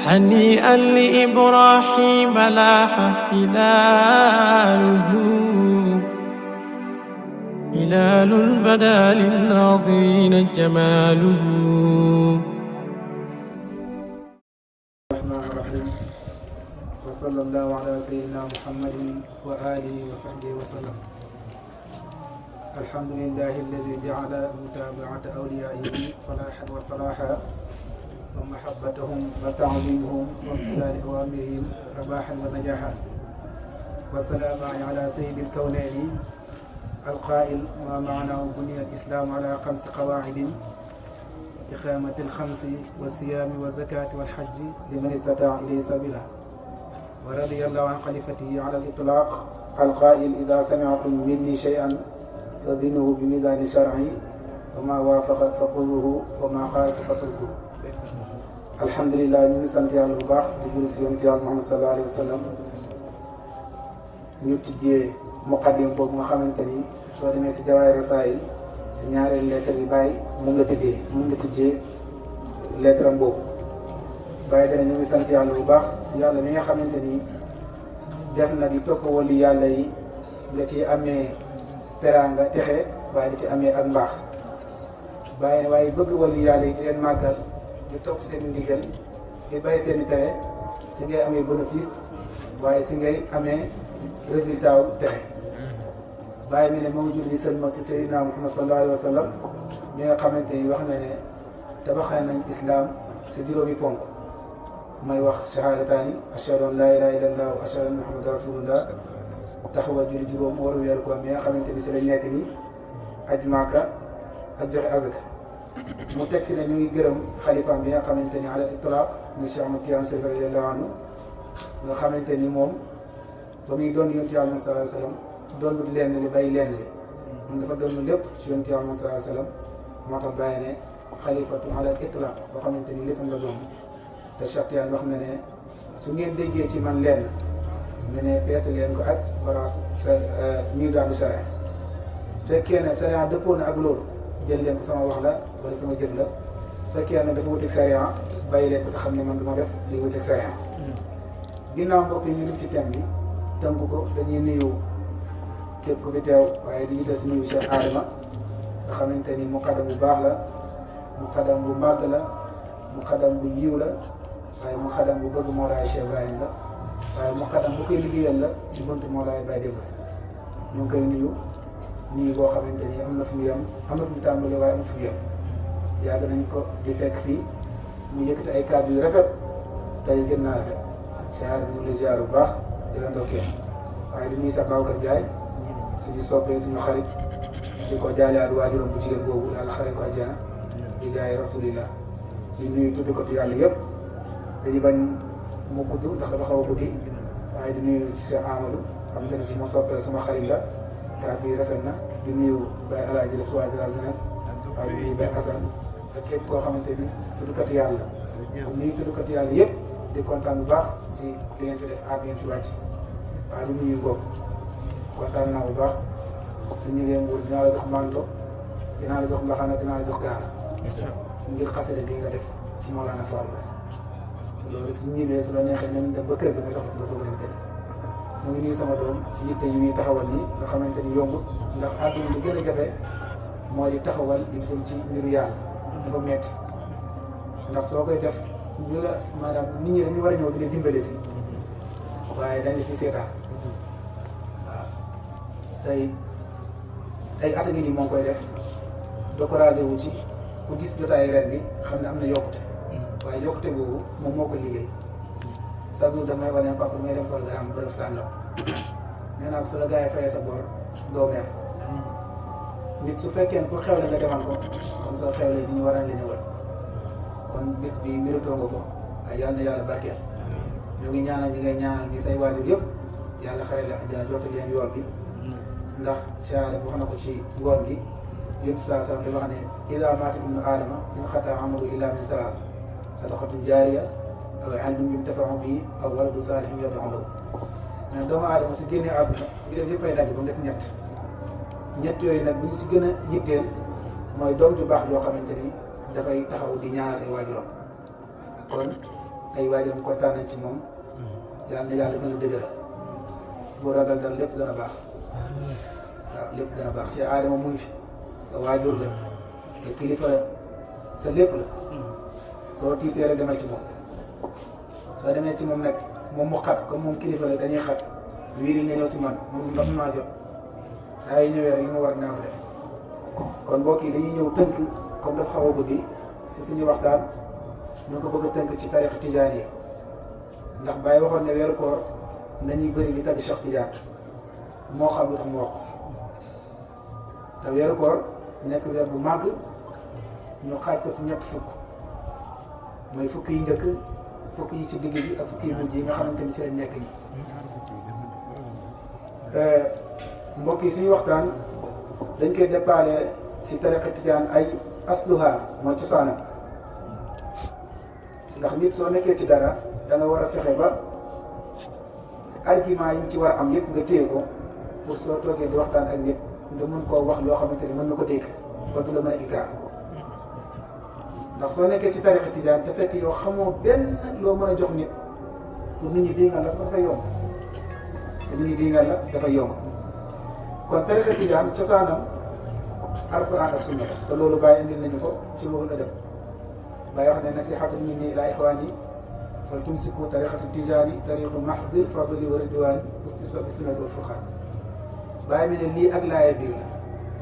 هنيئا لإبراهيم لاح هلاله هلال بدا للناظرين جماله. الرحمن الرحيم وصلى الله على سيدنا محمد وآله وصحبه وسلم. الحمد لله الذي جعل متابعة أوليائه فلاحا وصلاحا ومحبتهم وتعظيمهم وامتثال أوامرهم رباحا ونجاحا. والسلام على سيد الكونين القائل ما معناه بني الإسلام على 5 قواعد: إقامة الخمس والصيام والزكاة والحج لمن استطاع إليه سبيلا. ورضي الله عن خليفته على الإطلاق القائل إذا سمعتم مني شيئا فدينه بميزان الشرعي وما وافق فخذوه وما خالف فاتركوه. alhamdulilah ñu ngi sant yàlla bu baax di julli si yonent yàlla Muhammad sallallahu alayhi wa sallam. ñu tijjee muqaddim boobu nga xamante ni soo demee si Jawaahir Rasaa'il si ñaareelu lettre bi Baye mun nga tijjee lettre am boobu. Baye dana ñu ngi sant yàlla bu baax si yàlla mi nga xamante ni def na di topp wali yàlla yi nga ci amee teraanga texe waaye di ci amee ak mbaax. Baye waaye bëgg wali yàlla yi di leen màggal di topp seen ndigal di bàyyi seen i tere si ngay amee bénéfice waaye si ngay amee résultat wu texe. Baye mi ne moom julli sëlmal si Seydina Muhammad sallallahu alayhi wa sallam mi nga xamante ni wax na ne tabaxee nañ islam si juróomi ponk mooy wax shahadataani ashhadu an laa ilaaha illallah wa ashhadu anna muhammadan rasulullah, taxawal julli juróom waru weeru koor mi nga xamante ni si lañ nekk nii, aj Màkka ak joxe azaka. mu teg si ne ñu ngi gërëm xalifaam bi nga xamante ni ala itlaq mu Cheikh Ahmad Tidiane Chérif radiyallahu anhu nga xamante ni moom ba muy doon yonent Yàlla sallallahu alayhi wa sallam doon lenn li bay lenn li moom dafa doon lépp ci yonent Yàlla sallallahu alayhi wa sallam. moo tax bàyyi ne xalifatu ala itlaq boo xamante ni léppam la doon. te Cheikh Tidiane wax na ne su ngeen déggee ci man lenn mu ne peese leen ko ak balance sa misaanu sharia. fekkee ne sharia dëppoo na ak loolu jël leen ko sama wax la wala sama jëf la. fekkee ne dafa wuteeg sharia bàyyi leen ko te xam ne man du ma def li wuteeg sharia. ginnaaw mbokk yi ñu ngi si thème bi tënk ko dañuy nuyu képp ku fi teew waaye dañuy des nuyu Cheikh Adama nga xamante ni muqaddam bu baax la, muqaddam bu màgg la, muqaddam bu yiw la, waaye muqaddam bu bëgg Mawlaay Cheikh Ibrahim la, waaye muqaddam bu koy liggéeyal la ci buntu Mawlaay Baye Demba Sy. ñu ngi koy nuyu boo xamante ni am na fu mu yem, am na fu mu tàmbalee waaye am na fu mu yem. yàgg nañ ko di fekk fii mu yëkkati ay kàddu yu rafet tey gën naa rafet. ziar bi ñu ngi lay ziar bu baax di la ndokkee waaye di nuyu sa Babacar Ndiaye suñu soppee suñu xarit di ko jaalewaat waajuram bu jigéen boobu yàlla xare ko àjjana di jaay rasulillah. di nuyu tudd ko yàlla yëpp dañuy bañ mu gudd ndax dafa xaw a guddi waaye di nuyu ci Cheikh Amadou xam nga ne suma soppee suma xarit la kàddu yi rafet na. di nuyu Baye Alaaji l'espoir de la jeunesse waaye di nuyu Baye Assane ak képp koo xamante ni tuddkat yàlla la. nuyu tuddkat yàlla yëpp di kontaan bu baax si li ngeen fi def aar bi ngeen fi wàcc. waaye di nuyu Ngom kontaan naa bu baax su ñëwee Mbour dinaa la jox manto, dinaa la jox mbaxana, dinaa la jox gaana ngir xasida bi nga def ci Mawlana Fall Baye. loolu su ñëwee su la neexee nañ dem ba kër gi nga jox nga soog leen ko def. mu ngi nuyu sama doom si yitte yi muy taxawal nii nga xamante ni yombut ndax àdduna li gën a jafe moo di taxawal di jëm ci mbiru yàlla dafa metti ndax soo koy def ñu la maanaam nit ñi dañu war a ñëw di leen dimbale si waaye dañ si seetaan. waaw tey ay at a ngi nii moo koy def découragé wu ci ku gis jotaay ren bi xam ne am na yokkute waaye yokkute boobu moom moo ko liggéey. chaque jour damay wane papa may dem programme bërëb sàngam nee naa su la gars yi fayee sa bor doo mer. nit su fekkee ne ku xewle nga defal ko comme soo xewlee di ñu war a la ñëwal kon bis bi méritoo nga ko waaye yal na yàlla barkeel. ñu ngi ñaanal ñi ngay ñaanal ñi say waajur yëpp yàlla xare la àjjana jottali leen yool bi ndax Cheikh wax na ko ci ngoon gi yëpp saa salaam di wax ne idaa maata ibnu aadama in xataa amalu illa min salaasa sadaqatun jaariya aw ilmun yuntafa'u bihi aw waladun saalihun yad'u lahu. mais doomu aadama su génnee àdduna bi def yëpp ay dagg ba mu des ñett yooyu nag bu ñu si gën a yitteel mooy doom ju baax joo xamante ni dafay taxaw di ñaanal ay waajuram kon ay waajuram kontaan nañ ci moom yàlla na yàlla gën a dëgëral bu ragal dal lépp dana baax waaw lépp dana baax Cheikh Adama mu ngi fi sa waajur la sa kilifa la sa lépp la soo tiitee rek demal ci moom soo demee ci moom nag moom mu xat comme moom kilifa la dañuy xat wiiri nga ñëw si man moom ndox maa jot saa yi ñëwee rek li ma war naa ko def kon mbokk yi dañuy ñëw tënk comme dafa xaw a guddi si suñu waxtaan ñu ko bëgg a tënk ci tarixa tijaani yi ndax Baye waxoon ne weeru koor nañuy bëri di tagg Cheikh Tidiane moo xam lu tax mu wax te weeru koor nekk weer bu màgg ñu xaaj ko si ñett fukk mooy fukk yi njëkk fukk yi ci digg bi ak fukk yi mujj yi nga xamante ni ci lañ nekk nii mbokk yi suñu waxtaan dañ koy déparé si tariqa tijaan ay asluha mooy cosaanam ndax nit soo nekkee ci dara da nga war a fexe ba argument yi ñu ci war a am yëpp nga téye ko pour soo toogee di waxtaan ak nit nga mën koo wax loo xamante ni mën na ko dégg ba du la mën a inkaar ndax soo nekkee ci tariqa tijaan te fekk yow xamoo benn loo mën a jox nit pour nit ñi dingal la sax dafay yomb pour nit ñi dingal la dafay yomb kon tariqa tijaan cosaanam alquran ak sunna la te loolu bàyyi indil nañu ko ci loolu la dem bàyyi wax ne nasihatun minni ila ixwani fal tumsiku tariqatu tijaani tariqu mahdil fadli wa ridwani ussisa bi sunnati wal furqaan bàyyi mi ne lii ak laaya biir la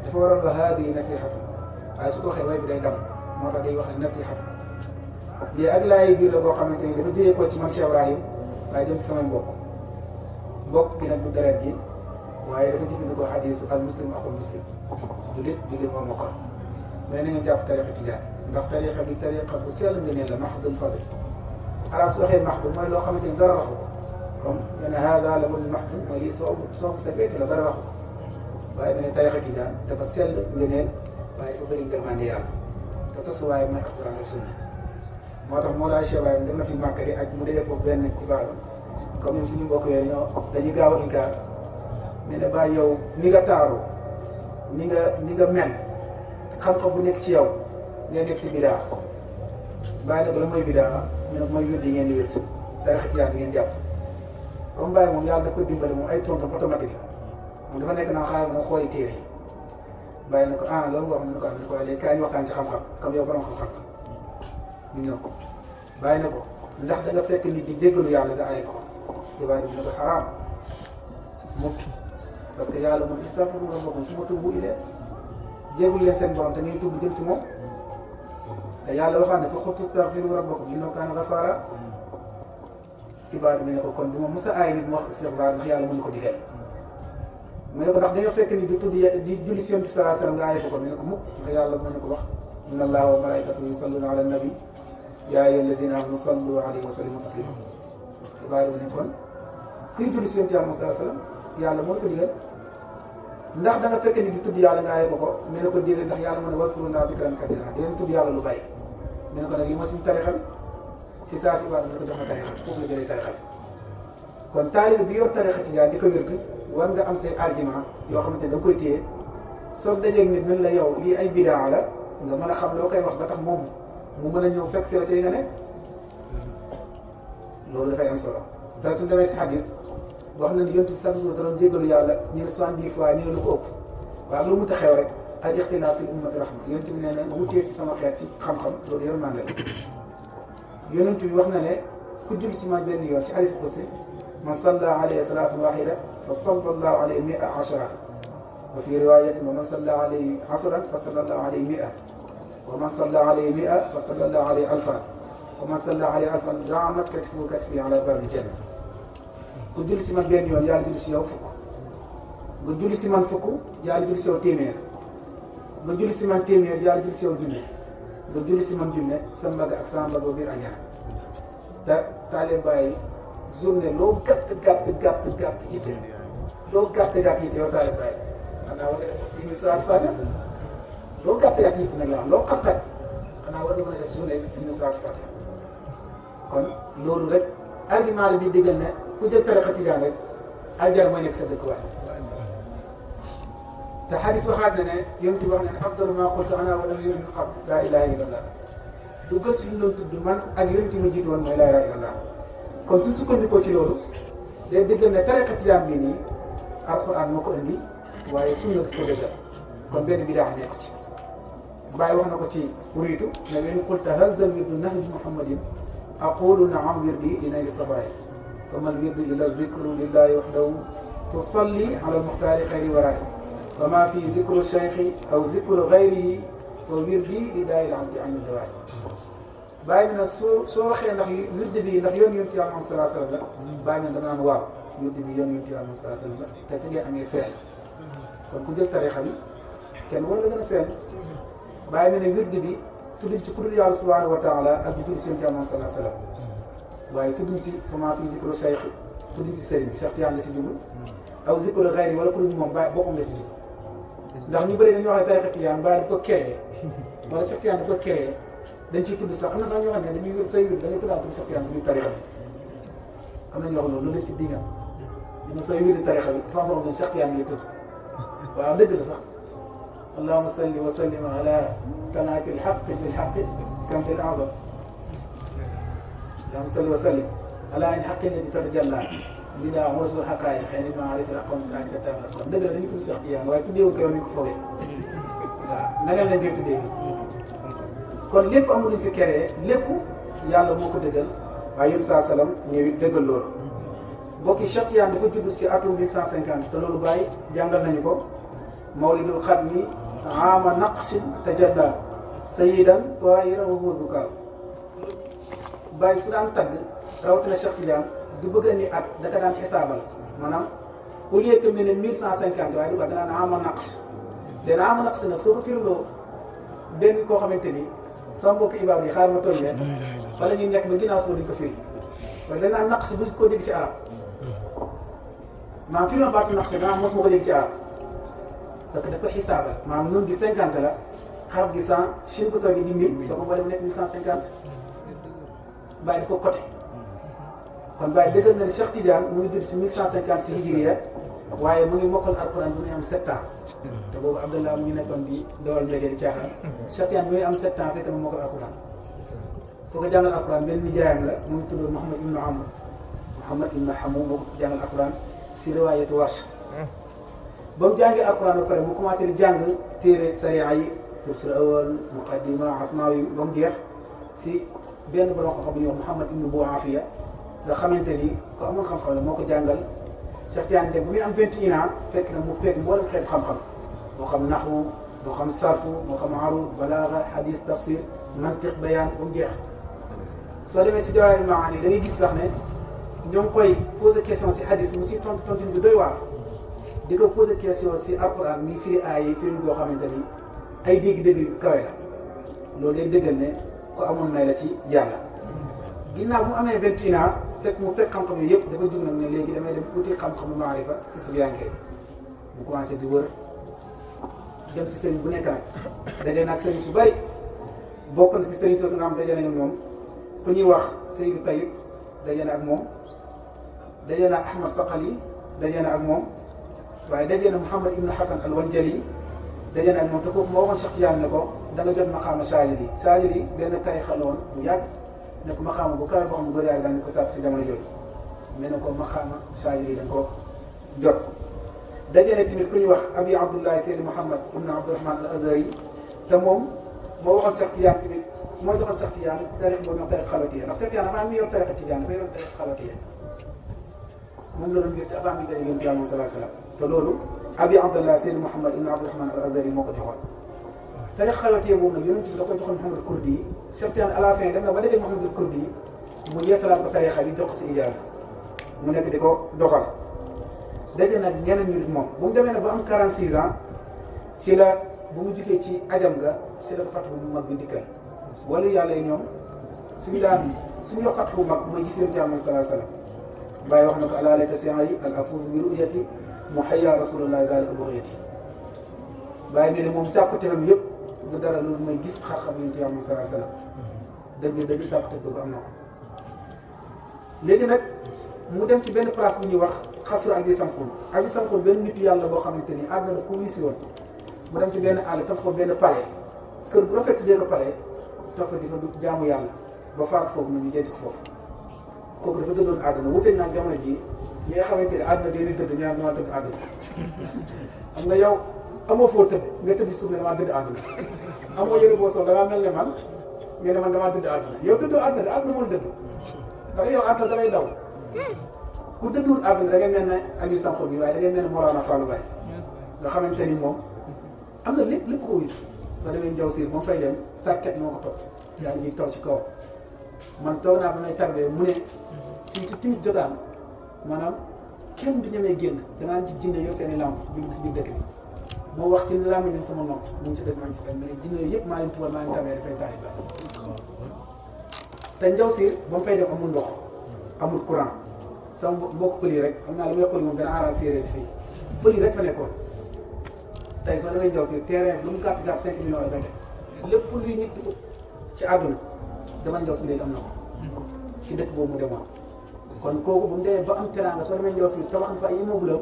dafa waroon wax haadihi nasihatun waaye su ko waxee way bi day dam moo tax day wax ne nasihatun lii ak laaya biir la boo xamante ni dafa jógee ko ci man Cheikh Ibrahim waaye jëm si samay mbokk gi nag du deret gi waaye dafa jëfandikoo xadiisu al muslim akul muslim jullit moom moo ko mu ne na ngeen jàpp tariqa tijaan ndax tariqa bi tariqa bu sell nga neen la mahdul fadl arab su waxee mahdu mooy loo xamante ni dara raxu ko comme yene hada la bul mahdu mooy lii soo ko seetee la dara raxu ko waaye mu ne tariqa tijaan dafa sell nga neen waaye dafa bëri ngërmande yàlla te sosuwaay mooy alquran ak sunna moo tax moo laa chewaay dem na fi màkk di ak mu dee foofu benn ibaadu comme ñun suñu mbokk yooyu ñoo dañuy gaaw a inkaar mais ne bàyyi yow ni nga taaru ni nga mel xam-xam bu nekk ci yow ngay nekk si bidaa bàyyi nag la mooy bidaa mu ne mooy wér di ngeen di wér tariqa tijaan bi ngeen jàpp comme bàyyi moom yàlla daf ko dimbali moom ay tontam automatique la moom dafa nekk naa xaaral nga xooli téere yi bàyyi na ko ah loolu nga wax ne ko am ne ko léegi kaay ñu waxtaan ci xam-xam comme yow borom xam-xam ñu ñëw bàyyi na ko ndax da nga fekk nit di jéggalu yàlla nga ay ko ibaadu bi ne ko xaraam mukk parce que yàlla moom istaghfiru rabbakum summa tuubu ilayhi jéegul leen seen borom te ngeen tuub jël si moom te yàlla waxaan ne fa qultu istaghfiru rabbakum innahu kaana ghafaara ibaadu bi ne ko kon du ma mos a aay nit mu wax istighfar ndax yàlla mën na ko digal mu ne ko ndax da nga fekk ni di tudd di julli si yonent bi sallallahu alayhi wasallam nga aay ko mu ne ko mukk ndax yàlla mën na ko wax inna allaha wa malaikatahu yusalluna ala nabi yaa ayyuha allazina amanu sallu alayhi wa sallimu taslima ibaadu bi ne kon kuy julli si yonent yàlla sallallahu alayhi wasallam yàlla moo ko digal ndax da nga fekk ni di tudd yàlla nga aay ko mu ne ko déedéet ndax yàlla moo ne wadkurullaaha dikran kasiiran di leen tudd yàlla lu bari mu ne ko nag li ma suñu tarixa bi si saa si ibaadu ne ko jox ma tarixa foofu la jëlee tarixa bi kon taalibe bi yor tarixa tijaan di ko wérd war nga am say argument yoo xamante ne da nga koy téye soo dajeeg nit mën la yow lii ay bidaa la nga mën a xam loo koy wax ba tax moom mu mën a ñëw fekk si la ci nga nekk loolu dafay am solo te suñu demee si xadis wax na ni yonent bi chaque jour da doon jéggalu yàlla ñu ne 70 fois ñu ne lu ko ëpp waaye lu mu ta xew rek al ixtilaaf fil ummati rahma yonent bi nee na wutee ci sama xeet ci xam-xam loolu yërmande la yonent bi wax na ne ku julli ci man benn yoon ci hadith qudsi man salla alayhi salaatan waahida fa sallallahu alayhi mi'a ashara wa fi riwaayatin wa man salla alayhi asran fa sallallahu alayhi mi'a wa man salla alayhi mi'a fa sallallahu alayhi alfan wa man salla alayhi alfan zaamat katfuhu katfi ala baabil janna ku julli si man benn yoon yàlla julli si yow fukk nga julli si man fukk yàlla julli si yow téeméer nga julli si man téeméer yàlla julli si yow junne nga julli si man junne sa mbagg ak sa mbagg biir àjjana te taalee bàyyi journée loo gàtt yitte loo gàtt yitte yow taalee bàyyi xanaa war nga def sa 6000 salaat faatiha loo gàtt yitte nag la am loo xat xanaa war nga mën a def journée bi 6000 salaat faatiha kon loolu rek argument la bi diggal ne ku jël tariqa tijaan rek aljana mooy nekk sa dëkkuwaay te xadis waxaat na ne yonent bi wax ne afdalu maa qultu ana wa nabiyyuuna min qabli laa ilaaha illallah lu gën si lu doon tudd man ak yonent ma jiitu woon mooy laa ilaaha illallaah kon suñ sukkandikoo ci loolu day dëggal ne tariqa tijaan bi nii alxuraan moo ko indi waaye sunna daf ko dëggal kon benn bidaa nekk ci Baay wax na ko ci uriitu ne wen qulta hal zal wirdu nahji muhammadin aqulu naam wirdi li nayli safaay fa mal wirdu illa zikru lillahi wahdahu tusalli ala almuxtaari xayri waraay wa ma fi zikru cheikhi aw zikru gayrihi fa wirdi li daayil abdi an dawaay Baay mi ne soo waxee ndax wirdi bi ndax yoon yonent Yàlla Muhammad sallallahu alayhi wa sallam la Baay mi ne dama naan waaw wirdi bi yoon yonent Yàlla Muhammad sallallahu alayhi wa sallam la te si ngay amee seel kon ku jël tarixa bi kenn war la gën a seel Baay mi ne wirdi bi tudduñ ci ku dul yàlla subhanahu wa taala ak di tudd si yonent Yàlla Muhammad sallallahu alayhi wa sallam waaye tudduñ ci fama fi zikru cheikh tudduñ ci sëriñ bi Cheikh Tijaan la si jublu aw zikru xayri wala ku dul moom Baay boppam la si jublu ndax ñu bëri dañuy wax ne tarixa Tijaan Baay daf ko créé wala Cheikh Tijaan daf ko créé dañ ciy tudd sax am na sax ñoo xam ne dañuy wér say wér da ngay tuddaat tudd Cheikh Tijaan si biir tarixa bi am na ñoo xam ne loolu def ci diggam ñu ne sooy wér di tarixa bi dafa am foo xam ne Cheikh Tijaan ngay tudd waaw dëgg la sax allahumma salli wa sallim ala tanaati lxaqi bilxaqi kamti l azam allahumma salli wa sallim ala in xaqi lati tatajalla bila mursul xaqaayiq xëy na maarif al aqwam siraat ka taam aslam dëgg la dañuy tudd Cheikh Tijaan waaye tuddee wuñ ko yow ni ko foogee waaw nagal lañ koy tuddee kon lépp amul luñ fi créé lépp yàlla moo ko dëggal waaye yéen saa salaam ñëw dëggal loolu mbokki Cheikh Tijaan dafa judd si atum 1150 te loolu Baay jàngal nañu ko mawlidul xatmi ama naqsin tajalla sayidan taayiran wa huwa dukaar Baay su daan tagg rawatina Cheikh Tijaan du bëgg a ni at daka daan xisaabal maanaam au lieu que mu ne 1150 waaye du ko danaan ama naqs dana ama naqs nag soo ko firloo benn koo xamante ni sama mbokk ibaab yi xaar ma toll leen fa la ñuy nekk ba ginnaaw suba duñ ko firi waaye danaa naqs bu ko dégg ci arab maanaam fi ma baatu naqs danaa mos ma ko dégg ci arab parce que daf ko xisaabal maanaam nun gi 50 la xaaf gi 100 Chine bu toogee di 1000 soo ko boolee mu nekk 1150 Baay di ko côté kon Baay dëggal na ne Cheikh Tidiane mu ngi judd si 1150 si hijriya waaye mu ngi mokkal alquran bu muy am 7 ans te boobu Abdallah mu ngi nekkoon di dawal mbége di caaxaan Cheikh Tidiane bi muy am 7 ans fekk na mu mokkal alquran koo ko jàngal alquran benn nijaayam la mu ngi tuddoon Mouhamad ibnu Amr Mouhamad ibnu Hamoum moo ko jàngal alquran si riwaayatu Warsh ba mu jàngee alquran ba pare mu commencé di jàng téere sariya yi tursul awal muqaddima asmaa yi ba mu jeex si benn borom xam-xam ñu wax Mouhamad ibnu Bou Afia nga xamante ni ko amoon xam-xam la moo ko jàngal Cheikh Tidiane dem bu muy am 21 ans fekk na mu peeg mboolem xeetu xam-xam moo xam naxwu moo xam sarfu moo xam arud balaaga hadis tafsir mantiq bayaan ba mu jeex soo demee ci Jawaahirul Maani da ngay gis sax ne ñoo ngi koy posé question si hadis mu ci tontu bi doy waar di ko posé question si alquran mi firi aay yi firi boo xamante ni ay dégg-dégg yu kawe la loolu day dëggal ne ko amoon may la ci yàlla ginnaaw bu mu amee 21 ans fekk mu fekk xam-xam yooyu yëpp dafa jug nag ne léegi damay dem uti xam-xamu maarifa si subiyanke bu commencé di wër dem si sëriñ bu nekk nag dajee nag sëriñ su bari bokk na si sëriñ soosu nga xam dajee nañu moom ku ñuy wax Seydou Tayib dajee na ak moom dajee na ak Ahmad Saqali dajee na ak moom waaye dajee na Mouhamad Ibn Hassan al-Wanjali dajee na ak moom te kooku moo waxoon Cheikh Tidiane ne ko da nga jot maqaama Saajili Saajili benn tarixa la woon bu yàgg ne ko maqaama bu kawe boo xam ne góor yàlla daañu ko sàpp si jamono jooju mais ne ko maqaama Saajili dañ ko jot dajee na tamit ku ñuy wax Abi Abdullahi Seydi Mouhamad Ibn Abdourahman al Azhari te moom moo waxoon Cheikh Tidiane tamit moo joxoon Cheikh Tidiane tarix boobu ñoom tarix xalwatiya ndax Cheikh Tidiane avant mi yor tarixa Tidiane dafay yor tarix xalwatiya moom la doon mbir te avant mi daje yonent Yàlla sallallahu alayhi wa sallam te loolu Abi Abdallah Seydi Mouhamad Ibn Abdourahman al Azhari moo ko joxoon tarix xalwatiya boobu nag yonent bi da ko joxoon Mouhamad Kurdi yi Cheikh Tidiane à la fin dem na ba dajee Mouhamad Kurdi yi mu yeesalaat ko tarixa bi jox ko si ijaaza mu nekk di ko doxal daje nag ñeneen ñu moom bu mu demee nag ba am 46 ans si la bu mu jugee ci ajam ga si la ko fàtt bu mag bi dikkal wala yàlla yi ñoom suñu wax fàtt bu mag mooy gis yonent Yàlla sallallahu alayhi wa sallam Baay wax na ko ala layta si'ari al afuz bi ru'yati muhayya rasulullahi zalika bughayati Baay mel ne moom càkkuteefam yëpp du dara loolu mooy gis xar-xam yonent Yàlla sallallahu alayhi wa sallam dëgg càkkuteef boobu am na ko léegi nag mu dem ci benn place bu ñuy wax xasru Abi Samxun benn nitu yàlla boo xamante ni àdduna daf ko wisi woon mu dem ci benn àll tam ko benn palais kër bu rafet tuddee ko palais toog fa di fa jaamu yàlla ba faatu foofu ñu denc ko foofu kooku dafa dëddoon àdduna wuteeg naa jamono jii ñi nga xamante ne àdduna dañuy dëdd ñaar damaa dëdd àdduna xam nga yow amoo foo tëdd nga tëdd suuf ne damaa dëdd àdduna amoo yëre boo sol dangaa mel ne man nga ne man damaa dëdd àdduna yow dëddoo àdduna de àdduna moo dëdd ndax yow àdduna da lay daw ku dëddul àdduna da ngay mel ne Aliou Sanko bi waaye da ngay mel ne Mawlana Fallou Baye nga xamante ni moom am na lépp ko wis soo demee Njaw Siir ba mu fay dem sàkket moo ko topp yaa ngi taw ci kaw man toog naa ba may tarbee mu ne fii ci timis jotaan maanaam kenn du ñemee génn danaa ci jinne yor seen i lamp dugg si biir dëkk bi moo wax ci làmmiñam sama nopp mu ngi ci dëkk maa ngi ci fenn ma ne jinne yëpp maa leen tubal maa leen tabee dafay taali ba te Njaw Siir ba mu fay dem amul ndox amul courant sama mbokk pël yi rek xam naa li may xool moom dana arrangé séeréer fii pël yi rek fa nekkoon tey soo demee Njaw Siir terrain lu mu gàtt 5 millions la doy lépp luy nit ci àdduna dama Njaw Siir léegi am na ko ci dëkk boobu mu demoon kon kooku bu mu demee ba am teraanga soo demee Njaw Siir tabax na fa ay immeuble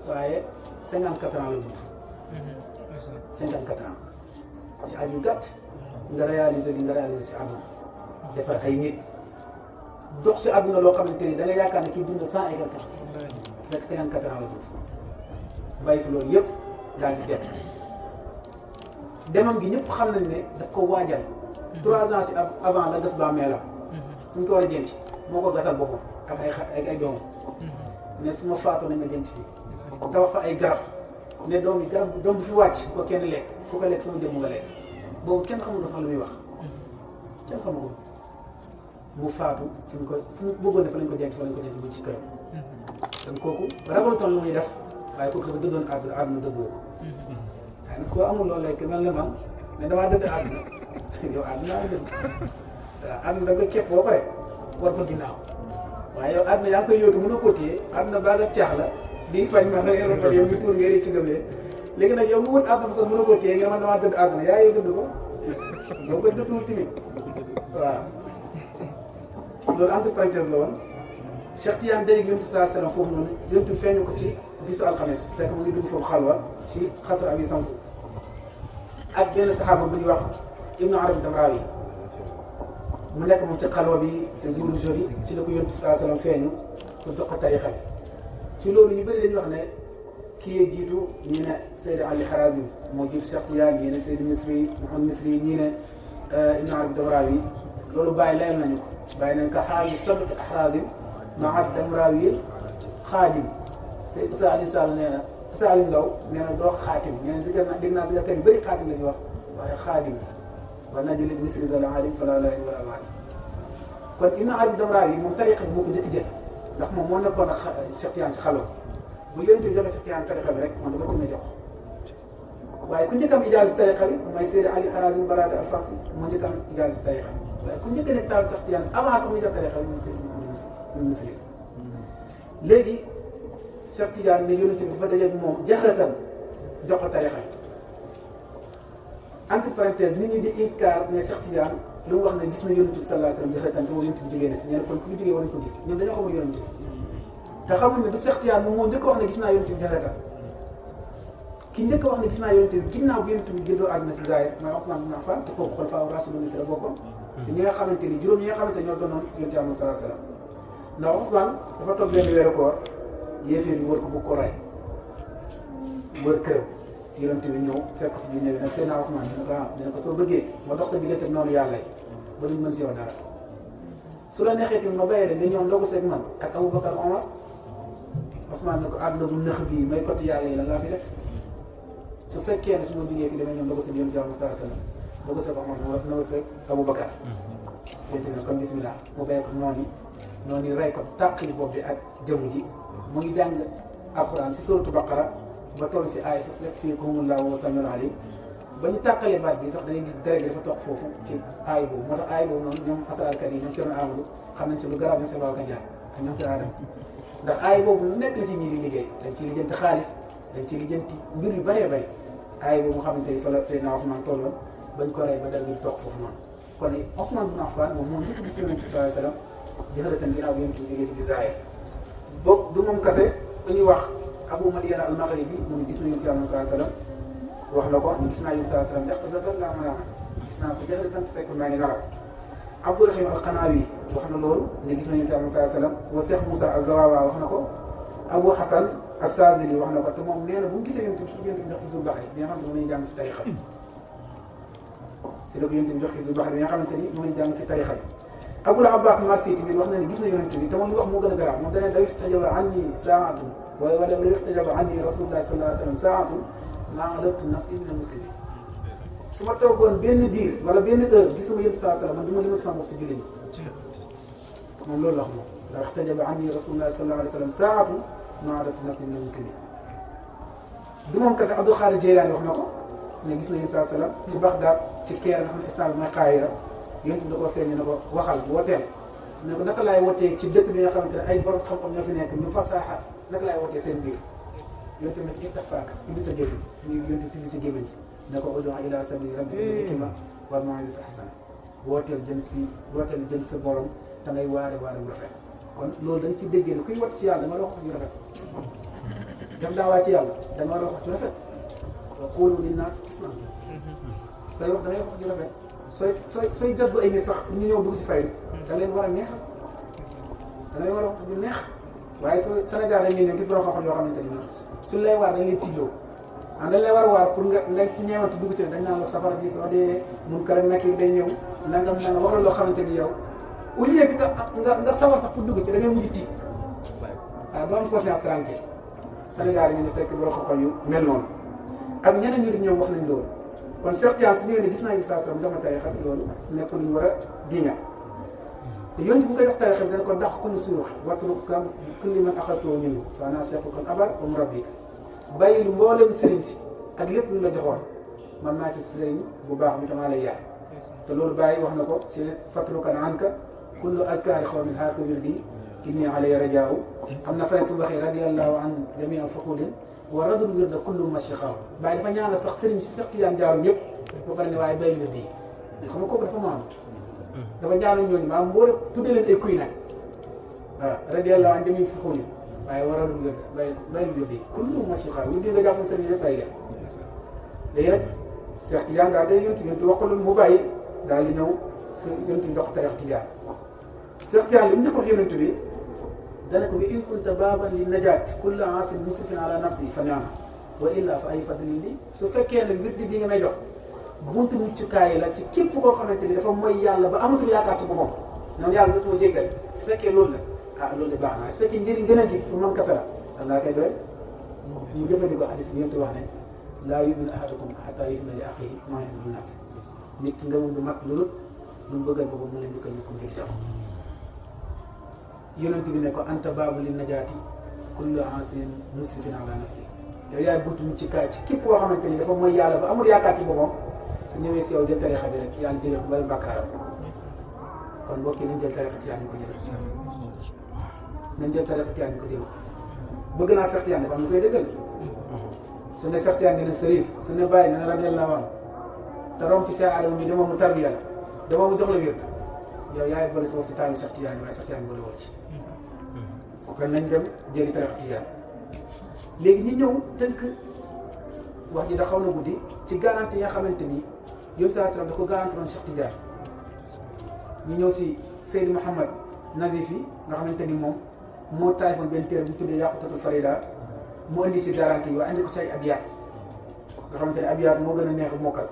waaye 54 ans la dund 54 ans ci at yu gàtt nga réaliser li nga réaliser si àdduna defar ay nit dox ci àdduna loo xamante ni da nga yaakaar ne kii dund 100 et quelque ans rek 54 ans la dund bàyyi fi loolu yëpp daal di dem demam gi ñëpp xam nañ ne daf ko waajal 3 ans si avant la gas bàmmeelam fu ñu ko war a denc moo ko gasal boppam ak ay doomam mais su ma faatoo nañ ma denc fii tabax fa ay garab ne doom yi garab doom bi fi wàcc ko kenn lekk ku ko lekk sama jëmm nga lekk boobu kenn xamul ko sax lu muy wax kenn xamul ko mu faatu fi mu bëggoon ne fa lañ ko denc bu ci këram donc kooku ragalutoon lu muy def waaye kooku dafa dëddoon àdduna dëggoo ko waaye nag soo amul loolu lekk mel ne man ne damaa dëdd àdduna yow àdduna la dëdd waaw àdduna da nga képp boo pare war ko ginnaaw waaye yow àdduna yaa ngi koy yóotu mën a ko téye àdduna baag ak caax la di faj ma da ngeen yow mi tuur ngay réccu gëm leen léegi nag yow mu wut àdduna sax mën a ko téye nga man damaa dëdd àdduna yaa yow dëdd ko boo ko dëddul timit waaw loolu entre parenthèse la woon Cheikh Tidiane day yonent bi saa sallam foofu noonu yonent bi feeñu ko ci bisu alxames fekk mu ngi dugg foofu xalwa si xasru abi Sanko ak benn saxaaba bu ñuy wax Ibnu Arabi Damrawi mu nekk moom ci xalwa bi seen jour jeudi ci la ko yonent bi saa sallam feeñu pour jox ko tariqa bi ci loolu ñu bëri dañuy wax ne kii yee jiitu ñii ne Seydi Ali Harazim moo jiitu Cheikh Tidiane ñii ne Seydi Misri Mouhamed Misri ñii ne Ibnu Arabi Damrawi loolu bàyyi layal nañu ko bàyyi nañ ko xaali sabit ahradim maa Damrawi xaadim Seydi Issa Ali Sall nee na Issa Ali Ndaw nee na doo xaatim nee na si gën dégg naa si gën yu bëri xaatim la ñuy wax waaye xaadim wa najli misri zal alim fala la wala waali kon Ibnu Arabi Damrawi moom tariqa bi moo ko njëkk jël ndax moom moo nekkoon ak Cheikh Tidiane si xalwa bu yonent bi joxe Cheikh Tidiane tariqa bi rek man dama ko mën a jox waaye ku njëkk am ijaaz si tariqa bi mooy Seydi Ali Harazim Barada al Fassi moo njëkk am ijaaz si tariqa bi waaye ku njëkk nekk taal Cheikh Tidiane avant sax muy jox tariqa bi mooy Seydi Mouhamed Misri léegi Cheikh Tidiane ne yonent bi dafa dajeeg moom jaxratan jox ko tariqa bi entre parenthèse nit ñi di inkaar ne Cheikh Tidiane lu mu wax ne gis na yonent bi sallallahu alayhi wa sallam jaxratan te yonent bi jógee na fi ñu ne kon ku fi jógee war nañ ko gis ñoom dañoo xamul yonent bi te xamul ne du Cheikh Tidiane moom moo njëkk wax ne gis naa yonent bi jaxratan ki njëkk wax ne gis naa yonent bi ginnaaw bi yonent bi géddoo àdduna si Zahir mooy Ousmane bin Affan te kooku xulafaa raashiduun si la bokkoon si ñi nga xamante ni juróom ñi nga xamante ñoo doonoon yonent bi sallallahu alayhi wa sallam ndax Ousmane dafa toog benn weeru koor yéeféer bi wër ko bu ko ray wër këram yonent bi ñëw fekk ci biir ñëw nag Seydina Ousmane dina ko soo bëggee ma dox sa diggante noonu yàlla yi ba duñ mën si yow dara su la neexee tamit ma bàyyi la nga ñëw ndogu seeg man ak Aboubacar Omar Ousmane ne ko àdduna bu nëx bii may côté yàlla yi la laa fi def su fekkee ne su ma jógee fii damay ñëw ndogu seeg yonent yàlla saa sallam ndogu seeg Omar ndogu seeg Aboubacar yonent bi kon bismillah mu bàyyi ko noonu yi rey ko tàqali bopp bi ak jëmm ji mu ngi jàng alquran si suratu Baqara ba toll si aay fasayakfikumullaahu wa samiul aliim ba ñu tàqalee baat bi sax da ngay gis deret gi dafa toog foofu ci aay boobu moo tax aay boobu noonu ñoom asraarkat yi ñoom Thierno Amadou xam nañ ci lu garaaw na seen waa Gandiaye ak ñoom seen Adam ndax aay boobu lu nekk la ci ñii di liggéey dañ ciy lijjanti xaalis dañ ciy lijjanti mbir yu bëree bëri aay boobu nga xamante ni fa la Seydina Ousmane tolloon bañ ko rey ba dara gi toog foofu noonu kon Ousmane bin Affan moom njëkk gis Yonent bi sallallahu alayhi wa sallam jëxëratan ginnaaw Yonent bi jógee fi si Zahir boobu du moom kase ku ñuy wax Abu Madiana al Maghribi mu ngi gis na Yonent bi sallallahu alayhi wa sallam wax na ko ñu gis naa Yonent bi sallallahu alayhi wa sallam jàpp sa la gis naa ko jaxle tant fekk maa ngi nelaw Abdourahim al-Qanawi wax na loolu ne gis nañu tamit saa salaam wa Cheikh Moussa az-Zawawa wax na ko Abu Hasan as-Sazili wax na ko te moom nee na bu mu gisee yonent bi su yonent bi jox Hizbul Bahri bi nga xamante ni mën nañu jàng si tarixa bi si la ko yonent bi jox Hizbul Bahri bi nga xamante ni mën nañu jàng si tarixa bi Abul Abbas Marsi tamit wax na ne gis na yonent bi te moom li wax moo gën a garaaw moom dane la yuxtajaba anni saatun wala la yuxtajaba anni rasulullah sallallahu alayhi wa sallam saatun maa adabtu nafsi min al-muslimin su ma toogoon benn diir wala benn heure gisuma yonent saa sallam man du ma limatu sama bopp si julli ñi moom loolu la wax moom la yuxtajaba anni rasulullah sallallahu alayhi wa sallam saatun maa adabtu nafsi min al-muslimin du moom kese Abdul Xaadir Jeylaani wax na ko ne gis na yonent saa sallam ci Bagdad ci Caire nga xam ne instant bi mooy Qaahira yonent bi da koo feeñ ne ko waxal wooteel ne ko naka laay wootee ci dëkk bi nga xamante ne ay borom xam-xam ñoo fi nekk ñu fasaaxa naka laay wootee seen biir yonent bi nag ittafaaka ibbi sa gémmiñ ñu yonent tibbi si gémmiñ ne ko ud'u ila sabili rabbika bil hikma wal maw'izati hasana wooteel jëm sa borom te ngay waare bu rafet kon loolu dañ ciy déggee ne kuy wat ci yàlla da nga la wax ju rafet def daa waa ci yàlla da nga la wax ju rafet wa qulu linnaasi husnan sooy wax da ngay wax ju rafet sooy jas bu ay nit sax pour ñu ñëw dugg si fayda da leen war a neexal da leen war a wax lu neex waaye soo Sénégal dañ leen ñëw gis borom xam-xam yoo xamante ni ñoom suñ lay waar dañ leen tiitloo dañ lay war a waar pour nga ñeewante dugg ci dañ naan la safara bi soo dee mun ko rek nekk day ñëw nangam wax la loo xamante ni yow au lieu que nga sawar sax pour dugg ci da ngay mujj tiit waaw doo am conscience tranquille Sénégal dañu ne fekk borom xam-xam yu mel noonu ak ñeneen ñu ñoom wax nañ loolu kon Cheikh Tidiane su ñëwee ne gis naa yu saa salaam dama tarixa bi loolu nekk lu ñu war a diña te yonent bu koy wax tarixa bi dana ko dax kulli suux watruk kam kulli man axastoo minhu fa ana cheikhuka al abar wa murabbika bàyyi lu mboolem sëriñ si ak lépp lu la joxoon man maa si sëriñ bu baax bi tamaa lay yaar te loolu bàyyi wax na ko si fatrukan anka kullu askari xawmin haaka wirdi inni alay rajaahu am na feneen fu waxee radiyallahu an jamii fuqudin wa radul wirda kullu mashriqahu bàyyi dafa ñaanal sax sëriñ si Cheikh Tidiane jaaroon yëpp ba pare ne waaye bay wirdi yi xam nga kooku dafa maam dafa ñaanal ñooñu maam mboolem tudde leen ay kuy nag waaw radiyallahu an jamii fuqudin waaye wa radul wirda bay wirdi kullu mashriqahu wirdi nga jàpp sëriñ yëpp bay dem léegi nag Cheikh Tidiane daal day yontu wax ko loolu mu bàyyi daal di ñëw si yontu jox Cheikh Tidiane Cheikh Tidiane li mu njëkk wax yonent bi dana ko bi in kunta baaban li najaat kulla aasin musrifin ala nafsi fa ni'ma wa illa fa ay fadlin li su fekkee ne wirdi bi nga may jox buntu muccukaay la ci képp koo xamante ni dafa mooy yàlla ba amatul yaakaar ci boppam noonu yàlla dootuma jéggal su fekkee loolu la loolu de baax na su fekkee njëriñ gën a ji pour man kasa la Allah koy doy ñu jëfandikoo hadis bi yonent wax ne laa yu'minu ahadukum hattaa yuhibba li axiihi maa yuhibbu li nafsihi nit ki ngëmam du mat loolu lu mu bëggal boppam mu leen dukkal ñu ko njëriñ tam yonent bi ne ko anta baabu li najaati kullu aasin musrifin ala nafsi yow yaay buntu mu ci kaay ci képp koo xamante ni dafa mooy yàlla ba amul yaakaar ci boppam su ñëwee si yow jël tarixa bi rek yàlla jëlee ko bari bàkkaaram kon mbokk yi nañ jël tarixa Tijaan ñu ko jël nañ jël tarixa Tijaan ñu ko jël bëgg naa Cheikh Tidiane dafa am lu koy dëggal su ne Cheikh Tidiane ne Sërif su ne bàyyi ne radiyallahu anhu te rom fi Cheikh Adama bi dama mu tarbiya la dama mu jox la wér yow yaay boole si bopp si taalu Cheikh Tidiane waaye Cheikh Tidiane boole woo ci kon nañ dem jëli tarixa Tijaan léegi ñu ñëw tënk wax ji da xaw na guddi ci garanti yi nga xamante ni yoon saa salaam da ko garanti woon Cheikh Tidiane ñu ñëw si Seydi Mouhamad Nazifi nga xamante ni moom moo taalifoon benn téere bu ñu tuddee Yaqutatul Farida mu indi si garanti yi waaye andi ko ci ay abiyaat nga xamante ne abiyaat moo gën a neex mokkal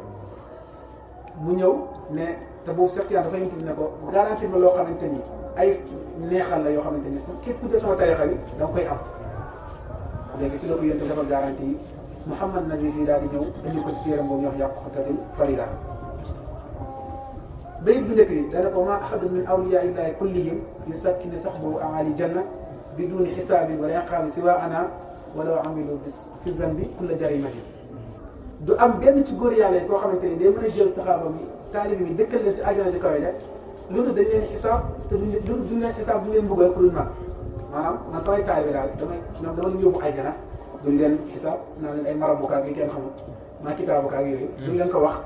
mu ñëw ne te boobu Cheikh Tidiane dafa yontu ne ko garanti ma loo xamante ni ay neexal la yoo xamante ni képp ku jël sama tarixa bi da nga koy am léegi si la ko yontu dafa garanti yi Mouhamad Nazif yi daal di ñëw indi ko ci téeram boobu ñu wax Yaqutatul Farida bayit bu njëkk bi dana ko ma ahadun min awliyaa illahi kullihim yusakkini sahbahu aali janna biduni xisaabin wala iqaabi siwa ana wala amilu fi zanbi kulla jarimatin du am benn ci góor yàlla yi koo xamante ni day mën a jël saxaaba mi taalibi mi dëkkal leen si àjjana di kawe de loolu dañ leen xisaab te duñ leen xisaab duñ leen mbugal pour duñ man maanaam man samay taalibi daal dama leen yóbbu àjjana duñ leen xisaab naa leen ay marabukaak yi kenn xamul maa kitaabukaak yooyu duñ leen ko wax